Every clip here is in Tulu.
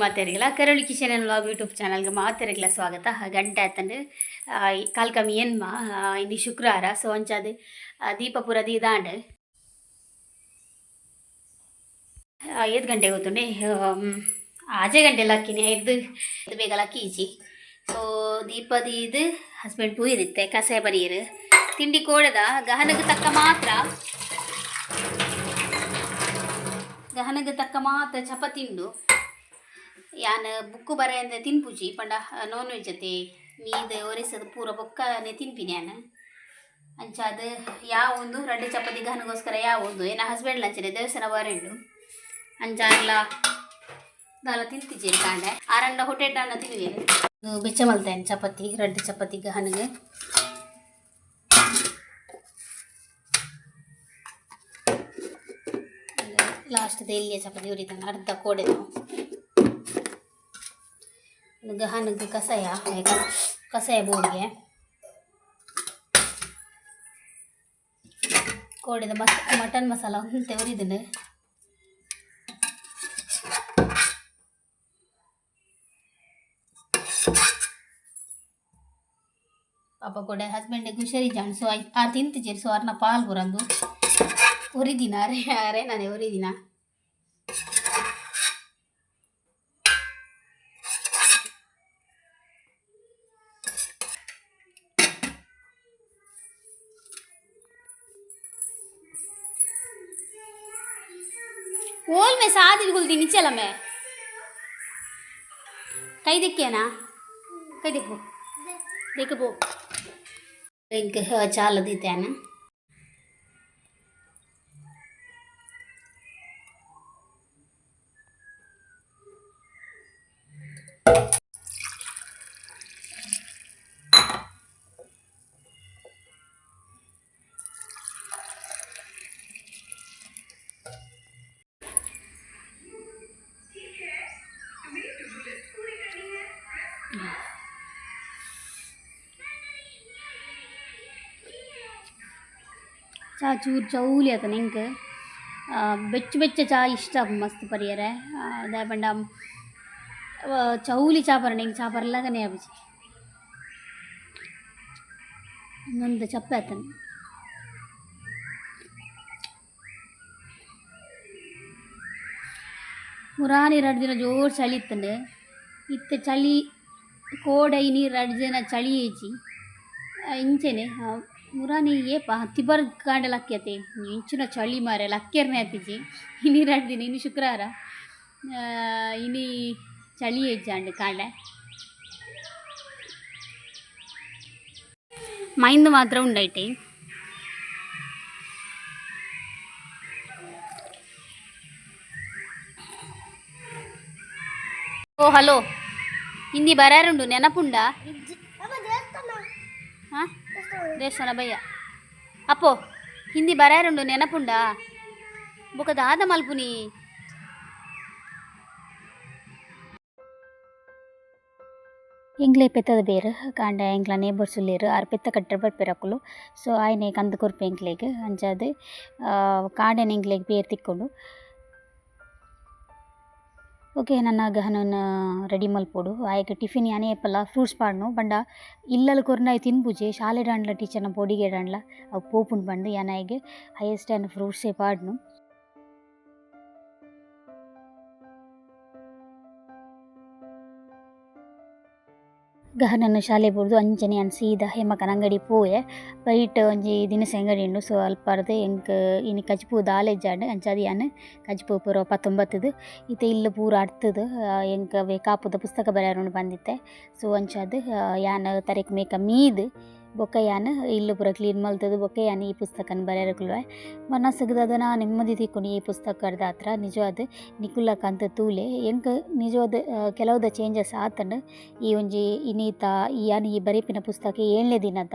ಮಾತೆರಿಗೆಲ್ಲ Karoli kitchen and vlog YouTube ಚಾನಲ್ಗೆ ಮಾತೆರಿಗೆಲ್ಲ ಸ್ವಾಗತ. ಗಂಟೆ ಆತಂಡು ಕಾಲ್ಕಮ್ಮಿ ಎನ್ಮ. ಇನ್ನು ಶುಕ್ರವಾರ, ಸೊ ಅಂಚಾದ ದೀಪಪುರ ದೀದಾಂಡ್. 5 ಗಂಟೆ ಗೊತ್ತುಂಡೆ, ಆಜೆ ಗಂಟೆ ಲಕ್ಕಿನಿ, ಐದು ಬೇಗ ಲಕ್ಕೀಜಿ. ಸೊ ದೀಪದೀದು ಹಸ್ಬೆಂಡ್ ಪೂಯಿರಿತ್ತೆ ಕಸಾಯ ಬರಿಯರು. ತಿಂಡಿ ಕೋಡದ ಗಹನಗೆ ತಕ್ಕ ಮಾತ್ರ, ಗಹನಗೆ ತಕ್ಕ ಮಾತ್ರ ಚಪಾತಿಂಡು. ಯಾನ್ ಬುಕ್ಕು ಬರೆಯಂದೆ ತಿನ್ಪುಜಿ ಪಂಡ ನಾನ್ ವೆಜ್ ಅತೆ ಮೀದ ಒರೆಸದು ಪೂರ ಬೊಕ್ಕನೆ ತಿನ್ಪಿನಿ ಯಾನ್. ಅಂಚಾದ ಯಾವೊಂದು ರಡ್ಡು ಚಪಾತಿ ಗಹನಗೋಸ್ಕರ ಯಾವೊಂದು ಏನ ಹಸ್ಬೆಂಡ್ ಲಂಚನೆ ದೇವಸ್ಥಾನ ಬರೆಂಡು. ಅಂಚಾರ್ಲ ದಾಲ ತಿಂತಿಜೇರು ಕಾಂಡೆ ಆರಂಡ ಹೋಟೆಲ್ ದಾಂಡ ತಿನ್ನುವೇರು. ಬೆಚ್ಚ ಮಲ್ತೇನೆ ಚಪಾತಿ, ರಡ್ಡು ಚಪಾತಿ ಗಹನಿಗೆ. ಲಾಸ್ಟ್ ಎಲ್ಲಿಯ ಚಪಾತಿ ಉರಿತಾನೆ ಅರ್ಧ ಕೋಡೆದು. ಗಹನಗೆ ಕಷಾಯ, ಕಷಾಯ ಬೋಡಿಗೆ ಕೋಡೆದ ಮಟನ್ ಮಸಾಲ ಒಂತೆ ಉರಿದನು. ಪಾಪ ಕೊಡೆ ಹಸ್ಬೆಂಡ್ ಹುಷಾರಿಜ್ಜಾಂಡ್, ಸೊ ಆರ್ ತಿಂತಿಜೆರ್. ಸೊ ಅರ್ನ ಪಾಲ್ ಬುರಂದು ಒರಿದಿನ ಅರೆ ಅರೆ ನಾನೇ ಒರಿದಿನ. ಓಲ್ ಮೇ ಸಾದಿ ಗುಲ್ದಿ ನಿಚ್ಚಲ ಮೇ ಕೈ ದಿಕ್ಕೇನಾ ಕೈ ದಿಕ್ಕು ದಿಕ್ಕಬೋ ಇಂಕ್ ಚಾಲ ದೀತಾನ. ಚಾ ಚೂರು ಚೌಲಿ ಆತನ ಎಂಕ್ ಬೆಚ್ಚ ಬೆಚ್ಚ ಚಾ ಇಷ್ಟ ಮಸ್ತ್ ಪರಿಯರೆ. ದಾಯೆ ಪಂಡ ಚೌಲಿ ಚಾ ಪರಂಡ ಎಂಕ್ ಚಾ ಪರ್ಲಗನೇ ಆಪುಜಿ. ಇನ್ನೊಂದು ಚಪ್ಪೆ ಆತನ. ಮುರಾನಿ ರಡ್ಡ್ ದಿನ ಜೋರು ಚಳಿ ಇತ್ತಂಡು. ಇತ್ತೆ ಚಳಿ ಕೋಡೆ ಇನಿ ರಡ್ಡ್ ದಿನ ಚಳಿ ಇಜ್ಜಿ ಇಂಚೆನೆ. ಮುರಾನಿ ಏಪ ತಿಬರ್ ಕಾಂಡೆ ಲಕ್ಕ್ಯತೆ, ಇಂಚಿನ ಚಳಿ ಮಾರೆ, ಲಕ್ಕೆರ್ನೆ ಆತಿಜಿ. ಇನಿ ರಡ್ಡ್ ದಿನ, ಇನಿ ಶುಕ್ರವಾರ, ಇನಿ ಚಳಿ ಇಜ್ಜಾಂಡ್ ಕಾಂಡೆ. ಮೈಂದ್ ಮಾತ್ರ ಉಂಡೈಟೆ. ಓ ಹಲೋ, ಹಿಂದಿ ಬರಾರುಂಡು ನೆನಪುಂಡಾ? ಹಾಂ, ದೇವಸ್ಥಾನ ಬಯ್ಯ. ಅಪ್ಪೋ ಹಿಂದಿ ಬರಾರುಂಡು ನೆನಪುಂಡಾ? ಬೊಕ ದಾದ ಮಲ್ಪುನಿ? ಎಂಕ್ಲೆ ಪೆತ್ತದ ಬೇರು ಕಾಂಡ ಎಂಕ್ಲ ನೇಬರ್ಸ್ ಉಲ್ಲೆರ್, ಆರ್ ಪೆತ್ತ ಕಟ್ಟರೆ ಬರ್ಪೆರ್ ಅಕುಲು. ಸೊ ಆಯ್ನೆ ಕಂತ್ ಕೊರ್ಪೆ ಎಂಕ್ಲೆಗ್. ಅಂಚಾದ್ ಕಾಂಡೆನೆ ಎಂಕ್ಲೆಗ್ ಪೇರ್ ತಿಕ್ಕುಂಡು. ಓಕೆ, ನನ ಗಹನನ್ ರೆಡಿ ಮಲ್ಪೊಡು. ಆಯಗ್ ಟಿಫಿನ್ ಯಾನೆ ಏಪಲ ಫ್ರೂಟ್ಸ್ ಪಾಡ್ನು. ಪಂಡ ಇಲ್ಲಲ್ ಕೊರ್ಂಡ ಆಯೆ ತಿನ್ಪುಜೆ, ಶಾಲೆಡ್ ಆಂಡಲ ಟೀಚರ್ನ ಪೋಡಿಗೆಡ್ ಆಂಡಲ ಅವು ಪೋಪುಂಡು ಪಂದ್ ಯಾನ್ ಆಯಗ್ ಹೈಯೆಸ್ಟ್ ಯಾನ್ ಫ್ರೂಟ್ಸೇ ಪಾಡ್ನು. ಗಹನನ್ ಶಾಲೆ ಬುಡ್ದು ಅಂಚನೆ ಯಾನ್ ಸೀದಾ ಹೇಮಕ್ಕನ ಅಂಗಡಿ ಪೋಯೆ. ಬೈಟ್ ಒಂಜಿ ದಿನಸಿ ಅಂಗಡಿ ಉಂಡು. ಸೊ ಅಲ್ಪರ್ದ್ ಎಂಕ್ ಇನಿ ಕಜಿಪು ದಾಲ ಇಜ್ಜಾಂಡ್. ಅಂಚಾದ್ ಯಾನ್ ಕಜಿಪು ಪೂರ ಪತ್ತೊಂಬತ್ತುದು ಇತ್ತೆ ಇಲ್ಲ್ ಪೂರ ಅಡ್ತುದು ಎಂಕ್ ಅವ್ವೆ ಕಾಪುದ ಪುಸ್ತಕ ಬರೆಯರೆ ಉಂಡು ಪಂದಿತ್ತೆ. ಸೊ ಅಂಚಾದ್ ಯಾನ್ ತರೆಕ್ ಮೇಕ ಮೀದ್ ಬೊಕ್ಕ ಯಾನ್ ಇಲ್ಲ್ ಪೂರ ಕ್ಲೀನ್ ಮಲ್ತುದು ಬೊಕ್ಕ ಯಾನ್ ಈ ಪುಸ್ತಕನ್ ಬರೆಯರೆ ಕುಲ್ಲುವೆ. ಮನಸ್ಸುಗ್ ದಾದನ ನೆಮ್ಮದಿ ತಿಕ್ಕುಂಡು ಈ ಪುಸ್ತಕರ್ದಾತ್ರ. ನಿಜವಾದ್ ನಿಕುಲ ಕಂತ್ ತೂಲೆ, ಎಂಕ್ ನಿಜವಾದ್ ಕೆಲವುದ ಚೇಂಜಸ್ ಆತುಂಡು. ಈ ಒಂಜಿ ಇನೀತ ಯಾನ್ ಈ ಬರೆಪಿನ ಪುಸ್ತಕ 7ನೇ ದಿನತ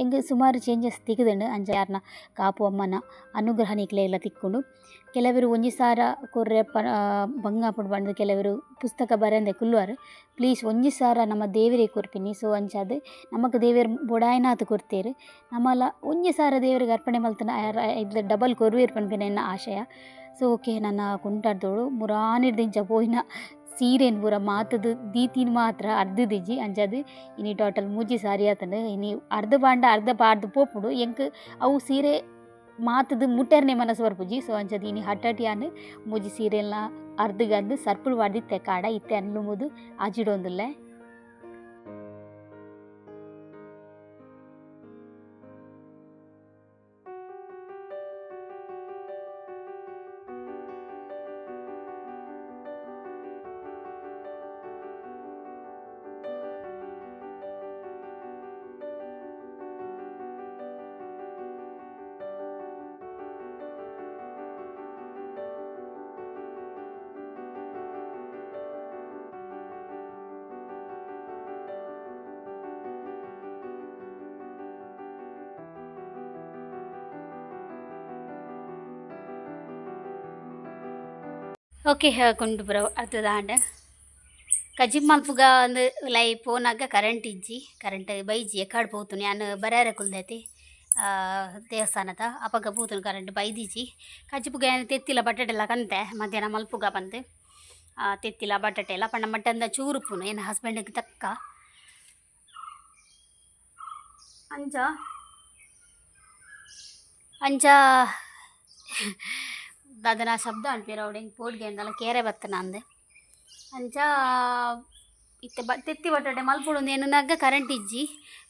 ಎಂಕ್ ಸುಮಾರು ಚೇಂಜಸ್ ತಿಕ್ಕುದುಂಡು. ಅಂಚ ಯಾರ್ನ ಕಾಪು ಅಮ್ಮನ ಅನುಗ್ರಹ ನಿಕ್ಲೆಗ್ಲ ತಿಕ್ಕುಂಡು. ಕೆಲವೆರ್ ಒಂಜಿ ಸಾರ ಕೊರ್ರೆ ಬಂಗ ಆಪುಂಡು ಪಂದ್ ಕೆಲವೆರ್ ಪುಸ್ತಕ ಬರೆಂದೆ ಕುಲ್ಲುವರ್. ಪ್ಲೀಸ್ ಒಂಜಿ ಸಾರ ನಮ ದೇವೆರೆಗ್ ಕೊರ್ಪಿನಿ. ಸೊ ಅಂಚಾದ್ ನಮಕ್ ದೇವೆರ್ ಬೋಡಾಯಿನಾತ್ ಕೊರ್ತೆರ್. ನಮಲ ಒಂಜಿ ಸಾರ ದೇವೆರೆಗ್ ಅರ್ಪಣೆ ಮಲ್ತ್ಂಡ ಐಡ್ದ್ ಡಬಲ್ ಕೊರುವೆರ್ ಪನ್ಪಿನ ಎನ್ನ ಆಶಯ. ಸೊ ಓಕೆ, ನನ ಕುಂಟಾರ್ದೋಡು ಮುರಾನಿರ್ದಿಂಚ ಪೋಯಿನ ಸೀರೆನ್ ಪೂರ ಮಾತುದು ದೀತಿನ ಮಾತ್ರ ಅರ್ಧದಿಜ್ಜಿ ಅಂಚಾದ್ ಇನಿ ಟೋಟಲ್ ಮೂಜಿ ಸಾರಿ ಆತುಂಡು ಇನಿ ಅರ್ಧ ಬಾಂಡ ಅರ್ಧ ಪಾಡ್ದು ಪೋಪುಂಡು ಎಂಕ್ ಅವು ಸೀರೆ ಮಾತುದು ಮುಟ್ಟೆರ್ನೆ ಮನಸ್ಸು ಬರ್ಪುಜಿ ಸೊ ಅಂಚಾದ್ ಇನಿ ಹಟ್ಟಟಿಯಾನ್ ಮೂಜಿ ಸೀರೆಲ್ನ ಅರ್ಧಗಂದು ಸರ್ಪುಳು ಪಾಡ್ದಿತ್ತೆ ಕಾಡ ಇತ್ತೆ ಅನ್ಲುಮುದು ಆಜಿಡೊಂದುಲ್ಲೆ. ಓಕೆ ಕೊಂಡು ಬರೋ ಅರ್ಧದಾಂಡ ಕಜಿಪ್ ಮಲ್ಪುಗ ಒಂದು ಲೈ ಪೋನಾಗ ಕರೆಂಟ್ ಇಜ್ಜಿ ಕರೆಂಟ್ ಬೈಜಿ ಎಕಾಡ್ ಪೋತುನಿ ಯಾನ್ ಬರಾರೆ ಕುಲ್ದೈತಿ ದೇವಸ್ಥಾನದ ಅಪಗ ಪೋತುನಿ ಕರೆಂಟ್ ಬೈದಿಜಿ ಕಜಿಪುಗ ಯಾನ್ ತೆತ್ತಿಲ ಬಟಾಟೆಲ್ಲ ಕಂತೆ ಮಧ್ಯಾಹ್ನ ಮಲ್ಪುಗ ಬಂದು ತೆತ್ತಿಲ ಬಟಾಟೆ ಎಲ್ಲ ಪಂಡ ಮಟ್ಟಂದ ಚೂರುಪುನು ಎನ್ನ ಹಸ್ಬೆಂಡ್ಗೆ ತಕ್ಕ ಅಂಚ ಅಂಚ ದಾದನ ಶಬ್ದ ಅನ್ಪೇರು ಅವಡೆ ಪೋಡ್ಗೆ ಅಂದಲ್ಲ ಕೇರೆ ಬತ್ತನ ಅಂದೆ ಅಂಚ ಇತ್ತೆ ಬ ತೆತ್ತಿ ಬಟಾಟೆ ಮಲ್ಪೊಡು ಎನ್ನುನಾಗ ಕರೆಂಟ್ ಇಜ್ಜಿ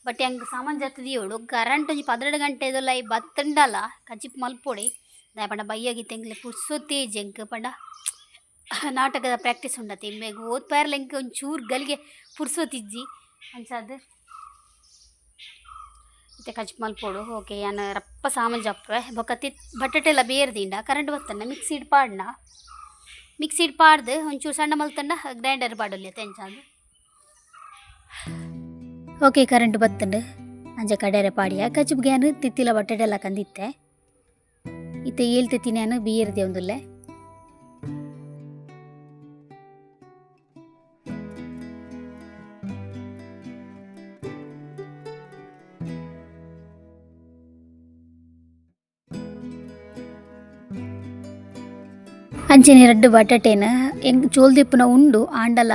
ಬಟ್ ಎಂಕ್ ಸಾಮಾನ್ ಜತ್ತ್ ದೀವೊಡು ಕರೆಂಟ್ ಒಂಜಿ 12 ಗಂಟೆದೊಲ ಈ ಬತ್ತುಂಡಲ ಕಜಿಪ್ ಮಲ್ಪೊಡೆ ದಾಯೆ ಪಂಡ ಬಯ್ಯಗಿತ್ತೆ ಎಂಕ್ಲೆ ಪುರ್ಸೊತ್ತೇ ಇಜ್ಜಿ ಎಂಕ್ ಪಂಡ ನಾಟಕದ ಪ್ರಾಕ್ಟೀಸ್ ಉಂಡತೆ ಇಂಬೆಗ್ ಓದ್ಪಾಯರ್ಲ ಎಂಕ್ ಒಂಚೂರು ಗಲಿಗೆ ಪುರ್ಸೊತ್ತಿಜ್ಜಿ ಅಂಚಾದ್ ಇತ್ತೆ ಕಜಿಪ್ ಮಲ್ಪೊಡು ಓಕೆ ಯಾನ್ ರಪ್ಪ ಸಾಮಾನ್ ಜಪ್ಪುವೆ ಬೊಕ್ಕ ತಿತ್ ಬಟಾಟೆಲ ಬೇರ್ ದೀಂಡ ಕರೆಂಟ್ ಬತ್ತಂಡ ಮಿಕ್ಸಿಡ್ ಪಾಡ್ನ ಮಿಕ್ಸಿಡ್ ಪಾಡ್ದು ಒಂಚೂರು ಸಣ್ಣ ಮಲ್ತಂಡ ಗ್ರೈಂಡರ್ ಪಾಡೊಲಿ ಎಂಚಾಂದ್. ಓಕೆ ಕರೆಂಟ್ ಬತ್ತಂಡು ಅಂಚ ಕಡೆರೆ ಪಾಡಿಯ ಕಜಿಪ್ ಯಾನ್ ತಿತ್ತಿಲ ಬಟಾಟೆಲ ಕಂದಿತ್ತೆ ಇತ್ತೆ ಏಲ್ ತೆತ್ತಿನ ಯಾನ್ ಬಿಯರ್ ದೇವೊಂದುಲ್ಲೆ. ಅಂಚನೆ ರಡ್ಡ್ ಬಟಾಟೆನ್ ಎಂಕ್ ಚೋಲ್ದಿಪ್ಪುನ ಉಂಡು ಆಂಡಲ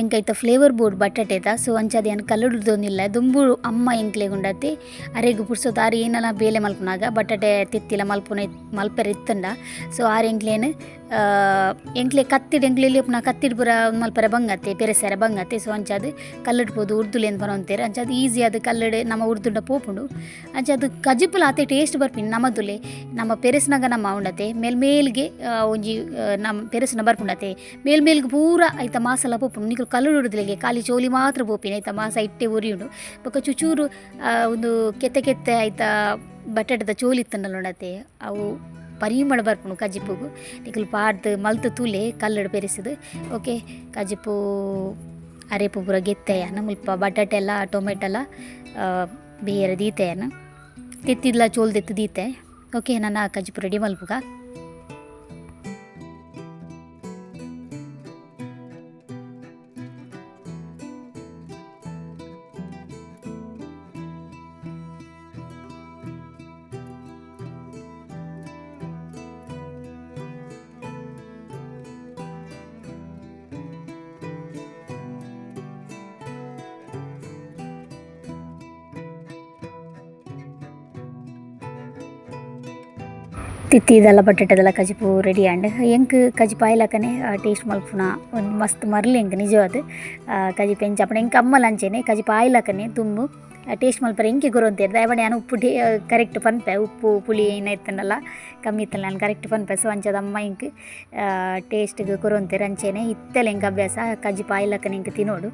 ಎಂಕ್ ಐತ ಫ್ಲೇವರ್ ಬೋರ್ಡ್ ಬಟಾಟೆದ ಸೊ ಅಂಚಾದ್ ಯಾನ್ ಕಲ್ಲುಡ್ದೊಂದಿಲ್ಲ ದುಂಬು ಅಮ್ಮ ಎಂಕ್ಲೆಗ್ ಉಂಡತೆ ಅರೆಗ್ ಪುರ್ಸೊತ್ತು ಆರ್ ಏನಲ ಬೇಲೆ ಮಲ್ಪುನಾಗ ಬಟಾಟೆ ತೆತ್ತಿಲ ಮಲ್ಪುನ ಮಲ್ಪೆರೆ ಇತ್ತುಂಡ ಸೊ ಆರ್ ಎಂಕ್ಲೆನ್ ಎಂಕ್ಲೆ ಕತ್ತಿಡ್ ಎಂಕ್ಲೆ ಇಪ್ಪುನ ಕತ್ತಿಡ್ ಪೂರ ಮಲ್ಪೆರೆ ಬಂಗತ್ತೆ ಪೆರೆಸೆರೆ ಬಂಗತ್ತೆ ಸೊ ಅಂಚಾದ್ ಕಲ್ಲುಡ್ ಪೋದು ಉರ್ದುಲೆನ್ ಪನೊಂತೆರ್ ಅಂಚಾದ್ ಈಸಿ ಆದ್ ಕಲ್ಲುಡ್ ನಮ ಉರ್ದುಂಡ ಪೋಪುಂಡು ಅಂಚಾದ್ ಕಜಿಪುಲ ಆತೆ ಟೇಸ್ಟ್ ಬರ್ಪಿನಿ ನಮದುಲೆ ನಮ ಪೆರೆಸ್ನಾಗ ನಮ ಉಂಡತೆ ಮೇಲ್ ಮೇಲ್ಗೆ ಒಂಜಿ ನಮ ಪೆರೆಸುನ ಬರ್ಪುಂಡತೆ ಮೇಲ್ ಮೇಲ್ಗೆ ಪೂರ ಐತ ಮಾಸಲ ಪೋಪುಂಡು ನಿಕುಲು ಕಲ್ಲುಡ್ ಉರ್ದುಲೆಗೆ ಖಾಲಿ ಚೋಲಿ ಮಾತ್ರ ಪೋಪಿನಿ ಐತ ಮಾಸ ಇಟ್ಟೆ ಒರಿಯುಂಡು ಬೊಕ ಚುಚೂರು ಒಂದು ಕೆತ್ತೆ ಕೆತ್ತೆ ಐತ ಬಟಾಟೆದ ಚೋಲಿ ಇತ್ತುಂಡಲ ಉಂಡತೆ ಅವು ಪರಿಮಳ ಬರ್ಪುಂಡು ಕಜಿಪುಗು ನಿಕುಲು ಪಾಡ್ದು ಮಲ್ತ್ ತೂಲೆ ಕಲ್ಲುಡ್ ಪೆರೆಸುದು ಓಕೆ ಕಜಿಪು ಅರೆಪು ಪೂರ ಗೆತ್ತೆ ಯಾನ್ ಮುಲ್ಪ ಬಟಾಟೆಲ ಟೊಮೆಟೊಲ ಬೇಯರೆ ದೀತೆ ಯಾನ್ ತೆತ್ತಿದ್ಲ ಚೋಲ್ ದೆತ್ತ್ ದೀತೆ ಓಕೆ ನನ ಕಜಿಪು ರೆಡಿ ಮಲ್ಪುಗ. ತಿತ್ತಿದೆಲ್ಲ ಬಟಾಟೆದೆಲ್ಲ ಕಜಿಪು ರೆಡಿ ಆಂಡ್ ಎಂಕ್ ಕಜಿಪು ಆಯ್ಲಕನೆ ಟೇಸ್ಟ್ ಮಲ್ಪುನ ಒಂಜಿ ಮಸ್ತ್ ಮರ್ಲ್ ಎಂಕ್ ನಿಜವಾದ್ ಕಜಿಪು ಎಂಚ ಆಪುಂಡು ಎಂಕ್ ಅಮ್ಮಲ ಅಂಚೆನೆ ಕಜಿಪು ಆಯ್ಲಕನೆ ದುಂಬು ಟೇಸ್ಟ್ ಮಲ್ಪರೆ ಎಂಕೆ ಕೊರೊಂತೆರ್ ದಾಯೆ ಪಂಡ ಯಾನ್ ಉಪ್ಪು ಕರೆಕ್ಟ್ ಪನ್ಪೆ ಉಪ್ಪು ಪುಳಿ ಏನ ಇತ್ತುಂಡಲ ಕಮ್ಮಿ ಇತ್ತುಂಡ ಯಾನ್ ಕರೆಕ್ಟ್ ಪನ್ಪೆ ಸೊ ಅಂಚಾದ್ ಅಮ್ಮ ಎಂಕ್ ಟೇಸ್ಟ್ಗ್ ಕೊರೊಂತೆರ್ ಅಂಚೆನೆ ಇತ್ತೆಲ ಎಂಕ್ ಅಭ್ಯಾಸ ಕಜಿಪು ಆಯ್ಲಕನೆ ಎಂಕ್ ತಿನೊಡು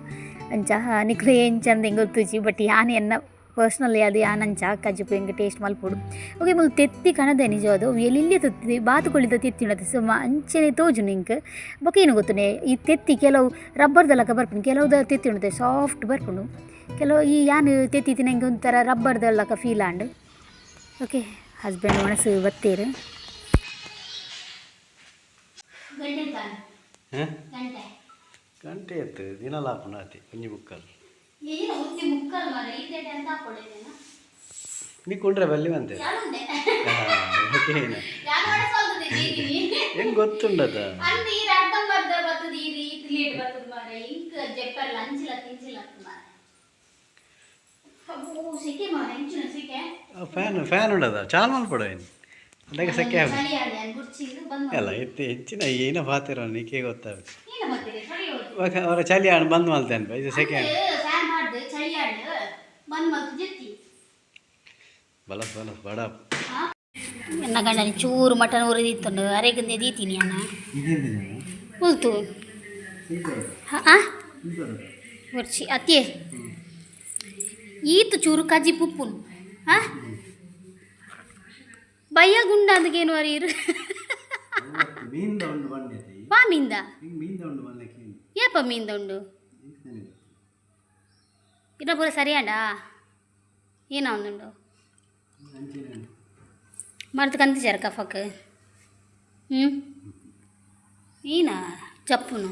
ಅಂಚ ನಿಕ್ಲು ಎಂಚಂದ್ ಎಂಕ್ ಗೊತ್ತುಜಿ ಬಟ್ ಯಾನ್ ಎನ್ನ ಪರ್ಸನಲಿ ಅದು ಯಾನ್ ಅಂಚ ಕಜಿಪು ಎಂಕ್ ಟೇಸ್ಟ್ ಮಲ್ಪೊಡು ಓಕೆ ಮುಲು ತೆತ್ತಿ ಕಣದೆ ನಿಜವಾದ್ ಎಲ್ಲಿಲ್ಯ ತೆತ್ತಿ ಬಾತುಕೋಳಿದ ತೆತ್ತಿ ಉಂಡತೆ ಸೊ ಅಂಚನೆ ತೋಜುಂಡು ಎಂಕ್ ಬೊಕ ಏನು ಗೊತ್ತುಂಡೆ ಈ ತೆತ್ತಿ ಕೆಲವು ರಬ್ಬರ್ದ ಲೆಕ್ಕ ಬರ್ಪುಂಡು ಕೆಲವುದ ತೆತ್ತಿ ಉಂಡತೆ ಸಾಫ್ಟ್ ಬರ್ಪುಂಡು ಕೆಲವು ಈ ಯಾನ್ ತೆತ್ತಿ ತಿನ್ನಂಗೆ ಒಂಥರ ರಬ್ಬರ್ದ ಲೆಕ್ಕ ಫೀಲ್ ಆಂಡ್. ಓಕೆ ಹಸ್ಬೆಂಡ್ ಒಣಸು ಬತ್ತೇರು. ಗಂಟೆ ಎತ್ತು ದಿನಲ ಆಪುಂಡು ಒಂಜಿ ಮುಕ್ಕಲ್ ನೀ ಕೊಂಡ್ರೆ ಬಲ್ಲಿ ಬಂತೆ ಹೆಂಗೆ ಗೊತ್ತುಂಡದ? ತಿಂಡಿಟ್ ಬರ್ತದ ಮಾರೆ ಇಂಕ್ ಜೆಪ್ಪರ್ ಲಂಚಿಲ ತಿಂಚಿಲ ಮಾರೆ ಅಬ್ಬೋ ಸೆಕೆ ಮಾರೆ ಇಂಚಿನ ಸೆಕೆ. ಫ್ಯಾನ್ ಫ್ಯಾನ್ ಉಂಡದ ಚಾಲ್ ಮಲ್ಪಡು ಏನು ಅದಕ್ಕೆ ಸೆಕೆ ಆಗ ಚಳಿ ಆಂಡ್ ಯಾನ್ ಗುರ್ಚಿಗ್ ಬಂದ್. ಅಲ್ಲ ಇತ್ತೆ ಹೆಚ್ಚಿನ ಏನ ಪಾತಿರ ನಿಕ್ಕೆ ಗೊತ್ತಾಗ. ಏನ ಬರ್ತಿದೆ ಚಳಿ ಹೋಯ್ತು. ಅವರ ಚಳಿ ಆಂಡ್ ಬಂದ್ ಮಲ್ತೇನೆ ಇದು ಸೆಕೆ ಆಂಡ್. ಫ್ಯಾನ್ ಮಾಡ್ದು ಚಳಿ ಆಂಡ್ ಬಂದ್ ಮಲ್ತು ಜೆತ್ತಿ. ಬಲಸ್ ಬಲಸ್ ಬಡ. ಎನ್ನ ಗಂಡನ ಚೂರು ಮಟನ್ ಉರಿದಿತ್ತುಂಡು ಅರೆಗಂದೆ ದೀತೀನಿ ಅನ್ನ ಉಲ್ತು. ಹಾಂ ಬರ್ಚಿ ಅತ್ತಿಯೇ ಈತು ಚೂರು ಕಜಿ ಪುಪ್ಪುನ್ ಹಾಂ ಬಯ್ಯ ಗುಂಡ ಅಂದಗೇನು ಅರೀರು. ಮೀನ್ದ ಉಂಡು ಬಂಡೆ. ವಾ ಮೀಂದ? ಮೀನ್ದ ಉಂಡು ಬಂದಕ್ಕೆ. ಏಪ ಮೀಂದ ಉಂಡು ಇನ್ನ ಪೂರ ಸರಿಯಾಂಡ ಏನ ಒಂದುಂಡು ಮರ್ತು ಕಂತಿಚಾರ ಕಫಕ್ ಹ್ಞೂ ಈನಾ ಚಪ್ಪುನು.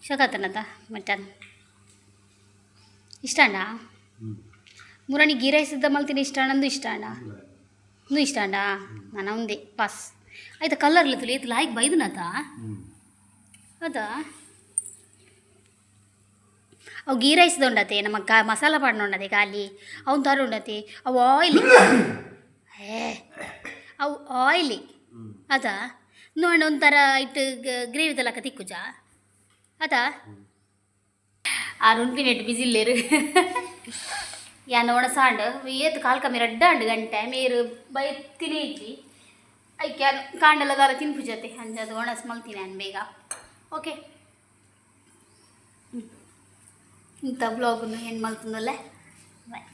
ಶಕತನದ ಮಟನ್ ಇಷ್ಟ ಅಣ್ಣ ಮುರಣಿ ಗೀ ರೈಸ್ ಇದ್ದ ಮಲ್ತೀನಿ ಇಷ್ಟ ಅಣ್ಣ ಇಷ್ಟ ಅಣ್ಣ ಇನ್ನೂ ಇಷ್ಟ ಅಣ್ಣ ನಾನು ಒಂದೇ ಪಾಸ್ ಆಯ್ತಾ ಕಲರ್ ತುಲಿ ಇದು ಲಾಯ್ಕ್ ಬೈದುನತ ಹೌದಾ. ಅವು ಗೀ ರೈಸ್ದ ಉಂಡತೆ ನಮ್ಮ ಕಾ ಮಸಾಲ ಪಾಡ್ನ ಉಂಡತೆ ಖಾಲಿ ಅವ್ನು ತರ ಉಂಡತೆ ಅವು ಆಯ್ಲಿ ಏ ಅವು ಆಯ್ಲಿ ಅದಾ ನೋಡ ಒಂಥರ ಇಟ್ಟು ಗ್ರೇವಿ ತಲಕ ತಿಕ್ಕುಜ ಅದಾ ಆ ರುಂಪಿನೆಟ್ ಬಿಸಿಲ್ಲೇರು ಯಾನ ಒಣಸಾಂಡ್ ಏತ್ ಕಾಲ್ ಕಮ್ಮಿ ರಡ್ಡ ಅಂಡ್ ಗಂಟೆ ಮೇರು ಬೈ ತಿನೇಜಿ ಐಕೆ ಕಾಂಡಲ ದಾಲ ತಿನ್ಪು ಜೊತೆ ಅಂಜದು ಒಣಸ್ ಮಲ್ತೀನಿ ನಾನು ಬೇಗ. ಓಕೆ ಇಂಥ ಬ್ಲಾಗ್ನು ಏನು ಮಲ್ತಂದಲ್ಲೇ ಬಾಯ್.